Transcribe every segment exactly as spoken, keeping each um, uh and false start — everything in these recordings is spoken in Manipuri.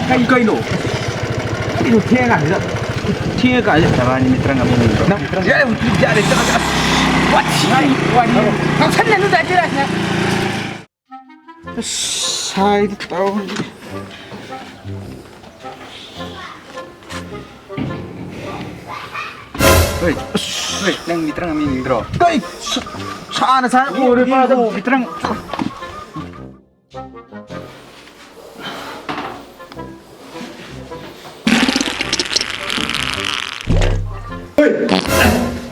ꯀꯩ, ꯀꯩꯅꯣ? ꯀꯩꯅꯣ ꯊꯦꯡꯉꯀꯥꯟꯁꯤꯗ? ꯊꯦꯡꯉꯀꯥꯟꯁꯤꯗ ꯅꯕꯥꯅꯤ ꯃꯤꯇ꯭ꯔꯪ ꯑꯃ ꯌꯦꯡꯗ꯭ꯔꯣ? ꯅꯪ, ꯌꯥꯔꯦ, ꯌꯥꯔꯦ, ꯆꯠꯂꯣ, ꯆꯠꯂꯣ꯫ ꯋꯥꯊꯤ ꯋꯥꯔꯤ ꯉꯥꯡꯁꯟꯅꯅꯨ ꯗꯥ ꯖꯤꯔꯥꯖꯅ꯫ ꯑꯁ, ꯁꯥꯏꯗ ꯇꯧꯔꯤꯁꯦ꯫ ꯍꯣꯏ, ꯑꯁ, ꯍꯣꯏ, ꯅꯪ ꯃꯤꯇ꯭ꯔꯪ ꯑꯃ ꯌꯦꯡꯅꯤꯡꯗ꯭ꯔꯣ? ꯀꯩ? ꯁ-, ꯁꯥꯅ ꯁꯥꯅ ꯌꯦꯡ-, ꯑꯣꯏꯔꯣꯏ ꯄꯥꯗ ꯌꯦꯡꯉꯣ, ꯃꯤꯇ꯭ꯔꯪ꯫ ꯍꯣꯏ!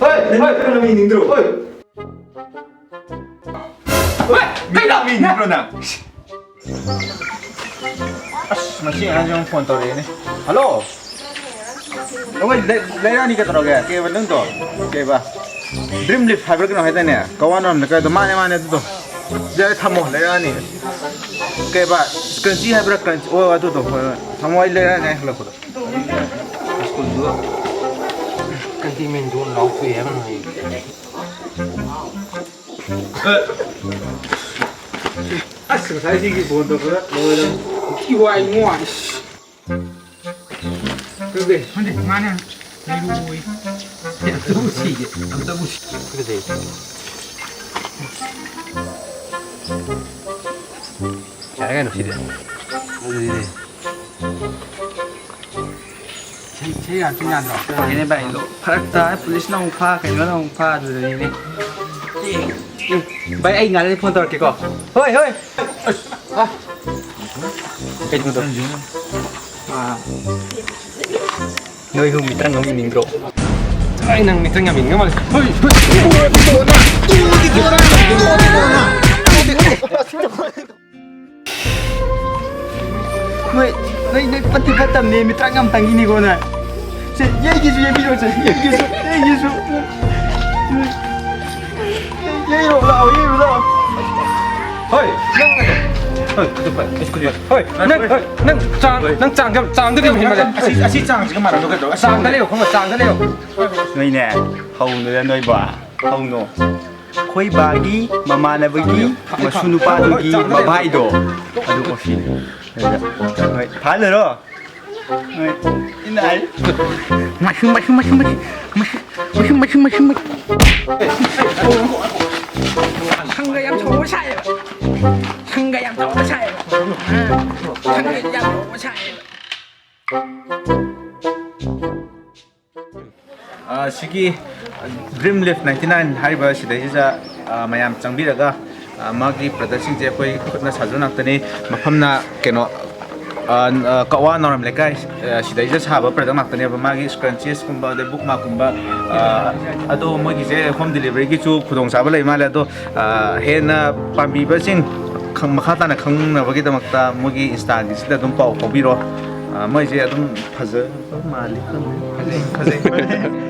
ꯍꯣꯏ! ꯍꯣꯏ! ꯅꯪ ꯃꯤꯇ꯭ꯔꯪ ꯑꯃ ꯌꯦꯡꯅꯤꯡꯗ꯭ꯔꯣ? ꯍꯣꯏ! ꯍꯣꯏ! ꯀꯩꯅꯣ? ꯃꯤꯇ꯭ꯔꯪ ꯑꯃ ꯌꯦꯡꯅꯤꯡꯗ꯭ꯔꯣ ꯅꯪ? ꯑꯁ, ꯉꯁꯤ ꯑꯉꯥꯡꯁꯦ ꯑꯃꯨꯛ ꯐꯣꯟ ꯇꯧꯔꯛꯑꯦꯅꯦ꯫ ꯍꯜꯂꯣ! ꯅꯈꯣꯏ ꯂꯩ-, ꯂꯩꯔꯛꯑꯅꯤ ꯀꯩꯗꯧꯔꯒꯦ? ꯀꯩꯕ ꯅꯪꯗꯣ? ꯀꯩꯕ? ꯗ꯭ꯔꯤꯝ ꯂꯤꯐ ꯍꯥꯏꯕ꯭ꯔꯥ ꯀꯩꯅꯣ ꯍꯥꯏꯗꯥꯏꯅꯦ? ꯀꯋꯥꯅ ꯂꯝꯗ ꯀꯩꯗꯣ? ꯃꯥꯅꯦ, ꯃꯥꯅꯦ, ꯑꯗꯨꯗꯣ꯫ ꯁꯤꯗ ꯊꯝꯃꯣ, ꯂꯩꯔꯛꯑꯅꯤ꯫ ꯀꯩꯕ? ꯀ꯭ꯔꯟꯆꯤ ꯍꯥꯏꯕ꯭ꯔꯥ? ꯀ꯭ꯔꯟꯆꯤ꯫ ꯑꯣ, ꯑꯗꯨꯗꯣ꯫ ꯍꯣꯏ, ꯍꯣꯏ꯫ ꯊꯝꯃꯣ, ꯑꯩ ꯂꯩꯔꯛꯑꯅꯤ ꯑꯩ ꯍꯜꯂꯛꯄꯗ꯫ ꯁ꯭ꯀꯨꯜꯗꯨ ꯀꯟꯇꯤꯟꯃꯦꯟꯗꯣ ꯂꯥꯎꯊꯣꯛꯑꯦ ꯍꯥꯏꯕ ꯅꯨꯡꯉꯥꯏ꯫ ꯑꯁ, ꯉꯁꯥꯏ ꯁꯤꯒꯤ ꯐꯣꯟ ꯇꯧꯕꯗ ꯂꯣꯏꯔꯦ꯫ ꯊꯤ ꯋꯥꯏ ꯉꯣ꯫ ꯑꯁ꯫ ꯈꯪꯗꯦ꯫ ꯈꯪꯗꯦ, ꯃꯥꯅ ꯂꯩꯔꯨ ꯑꯣꯏ꯫ ꯑꯝꯇꯕꯨ ꯁꯤꯒꯦ, ꯑꯝꯇꯕꯨ ꯁꯤ-, ꯈꯪꯗꯦ꯫ ꯌꯥꯔꯦ ꯀꯩꯅꯣ ꯁꯤꯗꯤ꯫ ꯑꯗꯨꯗꯤ꯫ ꯏꯁꯩ, ꯏꯁꯩ ꯌꯥꯝ ꯊꯤ ꯌꯥꯗ꯭ꯔꯣ? ꯌꯥꯏꯅꯦ ꯚꯥꯏ, ꯑꯗꯣ ꯐꯔꯛ ꯇꯥꯏ, ꯄꯨꯂꯤꯁꯅ ꯑꯃꯨꯛ ꯐꯥ, ꯀꯩꯅꯣꯅ ꯑꯃꯨꯛ ꯐꯥ, ꯑꯗꯨꯗꯅꯤꯅꯦ꯫ ꯑꯦ, ꯑꯦ, ꯚꯥꯏ, ꯑꯩ ꯉꯥꯏꯍꯥꯛ ꯂꯩꯔ ꯐꯣꯟ ꯇꯧꯔꯛꯀꯦꯀꯣ꯫ ꯍꯣꯏ, ꯍꯣꯏ꯫ ꯑꯁ, ꯑ꯫ ꯀꯩꯅꯣꯗꯣ? ꯑꯥ꯫ ꯅꯣꯏ ꯑꯍꯨꯝ ꯃꯤꯇ꯭ꯔꯪ ꯑꯃ ꯌꯦꯡꯅꯤꯡꯗ꯭ꯔꯣ? ꯑꯩ ꯅꯪ ꯃꯤꯇ꯭ꯔꯪ ꯌꯥꯝ ꯌꯦꯡꯅꯤꯡꯉ ꯃꯥꯜꯂꯦ꯫ ꯍꯣꯏ, ꯍꯣꯏ꯫ ꯅꯣꯏ, ꯅꯣꯏ, ꯅꯣꯏ ꯐꯠꯇꯤ ꯐꯠꯇꯕꯅꯦ, ꯃꯤꯇ꯭ꯔꯪ ꯌꯥꯝ ꯇꯪꯉꯤꯅꯤꯀꯣ ꯅꯣꯏ꯫ ꯁꯦ, ꯌꯩꯒꯤꯁꯨ ꯌꯩꯕꯤꯔꯣ, ꯁꯦ, ꯌꯩꯒꯤꯁꯨ, ꯌꯩꯒꯤꯁꯨ꯫ ꯌꯩꯔꯣ, ꯂꯥꯛꯑꯣ, ꯌꯩꯔꯣ, ꯂꯥꯛꯑꯣ꯫ ꯍꯣꯏ, ꯅꯪ, ꯍꯣꯏ, ꯈꯨꯗꯨꯞ ꯄꯥꯏ, ꯑꯩꯁꯨ ꯈꯨꯗꯨꯞ ꯄꯥꯏ꯫ ꯍꯣꯏ, ꯅꯪ, ꯍꯣꯏ, ꯅꯪ ꯆꯥꯡ, ꯅꯪ ꯆꯥꯡ ꯌꯥꯝ, ꯆꯥꯡꯗ ꯌꯥꯝ ꯍꯦꯟꯃꯜꯂꯦ꯫ ꯑꯁꯤ, ꯑꯁꯤ ꯆꯥꯡꯁꯤꯒ ꯃꯥꯟꯅꯗ꯭ꯔꯣ ꯀꯩꯗꯧꯔꯒꯦ? ꯆꯥꯡꯗ ꯂꯩꯌꯣ, ꯈꯪꯕ꯭ꯔꯥ? ꯆꯥꯡꯗ ꯂꯩꯌꯣ꯫ ꯅꯣꯏꯅꯦ, ꯍꯧꯅꯨꯗ ꯅꯣꯏꯕꯣ, ꯍꯧꯅꯨ꯫ ꯑꯩꯈꯣꯏ ꯕꯥꯒꯤ ꯃꯃꯥꯟꯅꯕꯒꯤ ꯃꯁꯨ ꯅꯨꯄꯥꯗꯨꯒꯤ ꯃꯕꯥꯏꯗꯣ, ꯑꯗꯨ ꯀꯣꯐꯤꯅꯦ꯫ ꯑꯗꯨꯗ, ꯍꯣꯏ, ꯐꯥꯍꯜꯂꯔꯣ? ꯍꯣꯏ, ꯏꯅꯥꯏ꯫ ꯃꯁꯨ, ꯃꯁꯨ, ꯃꯁꯨ, ꯃꯁꯨ, ꯃꯁꯨ, ꯃꯁꯨ, ꯃꯁꯨ, ꯃꯁꯨ, ꯃꯁꯨ꯫ ꯁꯪꯒ ꯌꯥꯝ ꯊꯧꯕ ꯁꯥꯏꯌꯦꯕ꯫ ꯁꯪꯒ ꯌꯥꯝ ꯊꯧꯕ ꯁꯥꯏꯌꯦꯕ꯫ ꯁꯪꯒ ꯌꯥꯝ ꯊꯧꯕ ꯁꯥꯏꯌꯦꯕ꯫ ꯑ, ꯁꯤꯒꯤ Dream Leaf ninety nine ꯍꯥꯏꯔꯤꯕ ꯁꯤꯗꯩꯁꯤꯗ, ꯑ, ꯃꯌꯥꯝ ꯆꯪꯕꯤꯔꯒ, ꯑ, ꯃꯥꯒꯤ productꯁꯤꯡꯁꯦ ꯑꯩꯈꯣꯏ ꯈꯨꯠꯅ ꯁꯥꯖꯕ ꯉꯥꯛꯇꯅꯤ꯫ ꯃꯐꯝꯅ ꯀꯩꯅꯣ, ꯑ, ꯑ, ꯀꯛꯋꯥ ꯅꯥꯎꯔꯦꯝ ꯂꯩꯀꯥꯏ, ꯑ, ꯁꯤꯗꯩꯁꯤꯗ ꯁꯥꯕ product ꯉꯥꯛꯇꯅꯦꯕ꯫ ꯃꯥꯒꯤ scrunchiesꯀꯨꯝꯕ, ꯑꯗꯩ bookmarkꯀꯨꯝꯕ, ꯑ, ꯑꯗꯣ ꯃꯣꯏꯒꯤꯁꯦ home deliveryꯒꯤꯁꯨ ꯈꯨꯗꯣꯡꯆꯥꯕ ꯂꯩ ꯃꯥꯜꯂꯦ꯫ ꯑꯗꯣ, ꯑ, ꯍꯦꯟꯅ ꯄꯥꯝꯕꯤꯕꯁꯤꯡ ꯈꯪ-, ꯃꯈꯥ ꯇꯥꯅ ꯈꯪꯅꯕꯒꯤꯗꯃꯛꯇ ꯃꯣꯏꯒꯤ Instaꯒꯤꯁꯤꯗ ꯑꯗꯨꯝ ꯄꯥꯎ ꯐꯥꯎꯕꯤꯔꯣ꯫ ꯑ, ꯃꯣꯏꯁꯦ ꯑꯗꯨꯝ ꯐꯖꯕ ꯃꯥꯜꯂꯤ꯫ ꯐꯖꯩ, ꯐꯖꯩ꯫